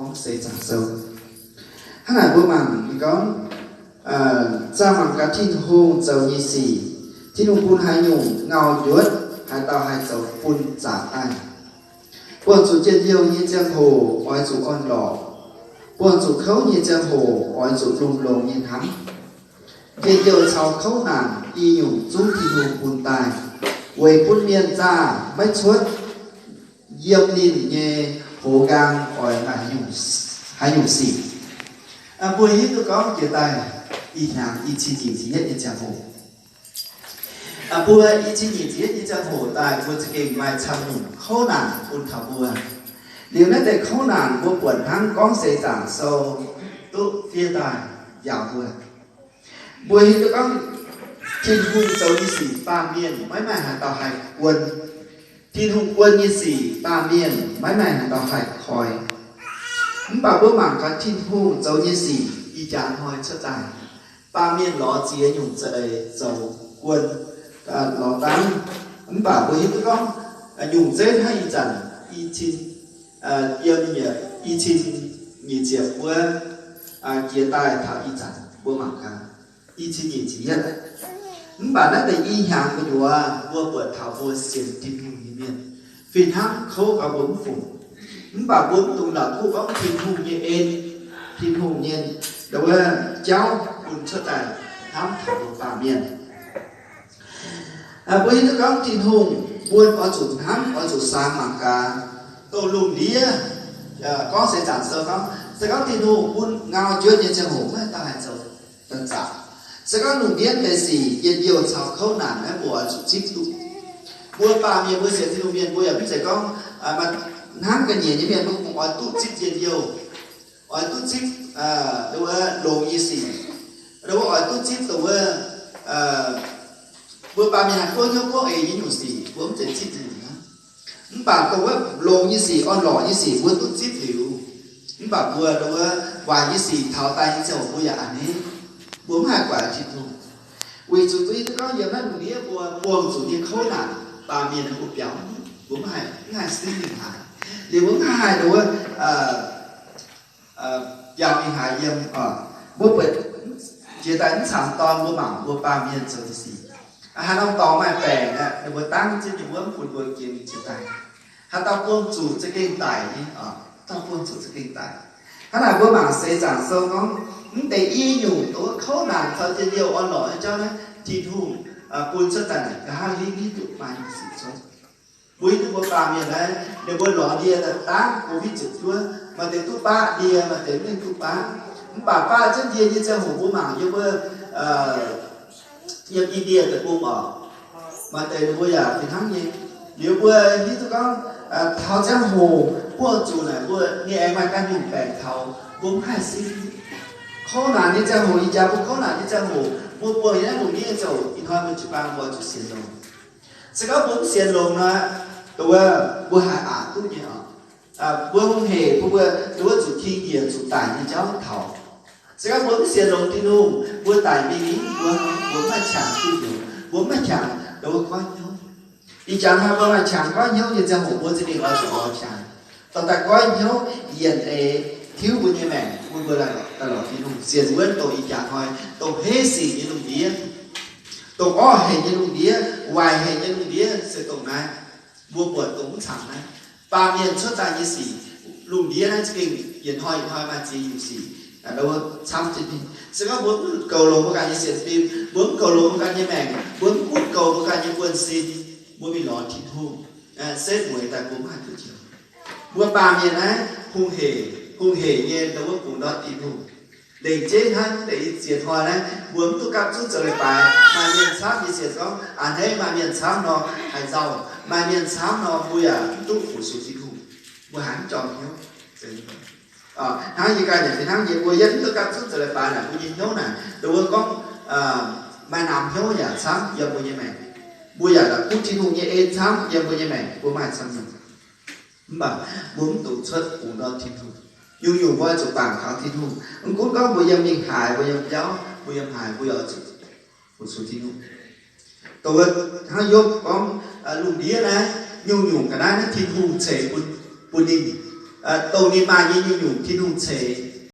Gorngv Seix Zaangc Sou. Hnangv naaic mbuo mangc ninh gorngv, zaah mangc gaax Tin-Hungh zoux nyei sic. Tin-Hungh bun haaix nyungc ngau njuotv, haaix dauh haih zoux bun zaqc daaih. Buangh zuqc njien-youh nyei ziangh hoc oix zuqc orn-lorqc. Buangh zuqc kouv nyei ziangh hoc oix zuqc lungh longx nyei hnamv. Njien-youh caux kouv naanc i nyungc zungv Tin-Hungh bun daaih, weic bun mienh zaah maiv cuotv. Yiem ninh nyei hoz nqaang oix maaih haaix nyungc sic. Mbuo hiuv duqv gorngv jiex daaih ih hnyangx i cin nyic ziepc yietv nyei ziangh hoc, mbuo i cin nyic ziepc yietv nyei ziangh hoc daaih mbuo za'gengh maaih camv nyungc kouv naanc bun taux mbuo. Liuz naaiv deix kouv naanc mbuo buatc hnangv gorngv Seix Zaangc Sou duqv fiev daaih njaaux mbuo. Mbuo hiuv duqv gorngv Tin-Hungh zoux nyei sic baamh mienh maiv maaih haaix dauh haih guon. Tin-Hungh guon nyei sic baamh mienh maiv maaih haaix dauh haih koi. Mv baac mbuo mangc gaax Tin-Hungh zoux nyei sic ih jaax hnoi cuotv daaih, baamh mienh lorz ziex nyungc za'eix zoux guon, lorz dangv. Mv baac mbuo hiuv duqv gorngv nyungc zeiv hnangv ih zanc i cin, yiem i cin nyic ziepc wuov jiex daaih taux ih zanc mbuo mangc gaax i cin nyic ziepc yietv. Mv baac naaiv deix i hnyangx gu'nyuoz mbuo buatc taux mbuo sienx Tin-Hungh nyei mienh fih hnangv kouv gauh mbuo mv fungc. Mv baac mbuo mv dungx la'kuqv gorngv Tin-Hungh nyei en, Tin-Hungh nyei wuov jauv bun cuotv daaih hnamv taux mbuo baamh mienh. Mbuo hiuv duqv gorngv Tin-Hungh mbuo oix zuqc hnamv, oix zuqc saang mangc gaax dongh lungh ndiev. Gorngv Seix Zaangc Sou gorngv, se gorngv Tin-Hungh bun ngau njuotv nyei ziangh hoc maiv dauh haih zoux daaih zaqc. Se gorngv lungh ndiev deix sic, njien-youh caux kouv naanc naaiv mbuo oix zuqc zipv duqv. Mbuo baamh mienh, mbuo sienx Tin-Hungh mienh, mbuo yaac mv zeiz gorngv hnangv ga'nyiec nyei mienh mbuo kungx oix duqv zipv njien-youh, oix duqv zipv wuov longx nyei sic, wuov oix duqv zipv dongh wuov mbuo baamh mienh haih buangv hnyouv buangv eix nyei nyungc sic mbuo mv zeiz zipv nyungc hnangv. Mv baac dongh wuov longx nyei sic, orn-lorqc nyei sic mbuo duqv zipv liuz, mv baac mbuo dongh wuov waaic nyei sic taux daaih nyei ziangh hoc mbuo yaac a'hneiv, mbuo mv haih guaix Tin-Hungh. Weic zuqc mbuo hiuv duqv gorngv yiem naaiv lungh ndiev mbuo buangh zuqc nyei kouv naanc, baamh mienh mbuo biaux, mbuo mv haih, mv haih singv mingh haaix. Liuz mbuo mv haih dongh wuov biaux mingh haaix yiem. Mbuo buatc jiex daaih mv caangh dorn mbuo mangc mbuo baamh mienh zoux nyei sic, haaix norm dorngx maaih baengc aqv, ninh mbuo dangv zipv ninh wuov mv bun mbuo jiex mingh jiex daaih. Haaix dauh buangh zuqc za'gengh daic nyei, dauh buangh zuqc za'gengh daic. Hnangv naaic mbuo mangc Seix Zaangc Sou gorngv, mv deix i nyungc dongh wuov kouv naanc caux njien-youh orn-lorqc nyei jauv naaiv, Tin-Hungh bun cuotv daaih naaic nqa'haav hiuv hiuv duqv maaih nyungc sic cuotv. Mbuo hiuv duqv mbuo baamh mienh naaiv, ninh mbuo lorz ndie daaih dangv covid ziepc juov, maaih deix duqv baqv ndie, maaih deix mv duqv baqv. Mv baac baqv jienv ndie nyei ziangh hoc mbuo mangc yiem wuov, yiem India deic-bung oc, maaih deix ninh mbuo yaac fih hnangv nyei. Liuz mbuo hiuv duqv gorngv taux ziangh hoc buangh zuqc naaic mbuo ninh aengx maaih ganh nyungc baengc taux, mbuo mv haih singv. Kouv naanc nyei ziangh hoc, ih jaax mbuo kouv naanc nyei ziangh hoc, mbuo buangh yiem naaiv lungh ndiev nyei ziangh hoc, ih hnoi mbuo jiu-baang mbuo zuqc sienx longx. Se gorngv mbuo mv sienx longx nor, dongh wuov mbuo haih aqc duqv nyei oc. Mbuo hungh hec, mbuo, mbuo dongh wuov zuqc king njiec zuqc daic nyei jauv taux. Se gorngv mbuo mv sienx longx Tin-Hungh, mbuo daic mingh, mbuo, mbuo mv maaih qangx duqv njoux, mbuo mv maaih qangx dongh wuov goiv hnyouv. Ih jaax hnoi mbuo maaih qangx goiv hnyouv nyei ziangh hoc mbuo za'gengh oix zuqc lorz qangx, dorh daaih goiv hnyouv yienc eix tiuv mbuo nyei maengc bun mbuo daaih lorz Tin-Hungh. Sienx wuonv dongh ih jaax hnoi dongh heiv sic nyei lungh ndiev, dongh orv hec nyei lungh ndiev, waaic hec nyei lungh ndiev se dongh naaiv. Mbuo buatc dongh mv cangx naaiv, baamh mienh cuotv daaih nyei sic, lungh ndiev naaiv za'gengh yietc hnoi yietc hnoi maaih ziex nyungc sic camv jienv mingh. Se gorngv mbuo mv goux longx mbuo ganh nyei sienx fim, mbuo mv goux longx mbuo ganh nyei maengc, mbuo mv gunv goux mbuo ganh nyei buonv-sin, mbuo mingh lorz Tin-Hungh, setv mueiz daaih mbuo mv haih duqv njoux. Mbuo baamh mienh naaiv hungh hec, hungh hec nyei dongh wuov bungx ndortv Tin-Hungh. Lengc jeiv hnangv deix i ziex hnoi naaiv, mbuo mv duqv gapv zunv zoux leiz-baaix. Maaih mienh camv, yie sienx gorngv a'hneiv maaih mienh camv nor haih nzauh. Maaih mienh camv nor mbuo yaac mv duqv fu-sux Tin-Hungh, mbuo haiz mv jorm hnyouv. Hnangv yie ganh yaac fih hnangv nyei, mbuo yiem mv duqv gapv zunv zoux leiz-baaix naaic, mbuo nyei hnyouv naaic dongh wuov gorngv maaih namx hnyouv yaac camv yiem mbuo nyei maengc. Mbuo yaac la'kuqv Tin-Hungh nyei en camv yiem mbuo nyei maengc, mbuo maaih camv nyungc. Mv baac mbuo mv dungx cuotv bungx ndortv Tin-Hungh. Nyungc-nyungc mbuo oix zuqc bangc kaux Tin-Hungh. Mv gunv gorngv mbuo yiem mingh haaix, mbuo yiem biauv, mbuo yiem haaix, mbuo yaac oix zuqc fu-sux Tin-Hungh. Dongh wuov hnangv Yopv gorngv, lungh ndiev naaiv nyungc-nyungc ga'naaiv naaiv Tin-Hungh ceix bun, bun ninh. dongh ninh maaih nyei nyungc-nyungc Tin-Hungh ceix.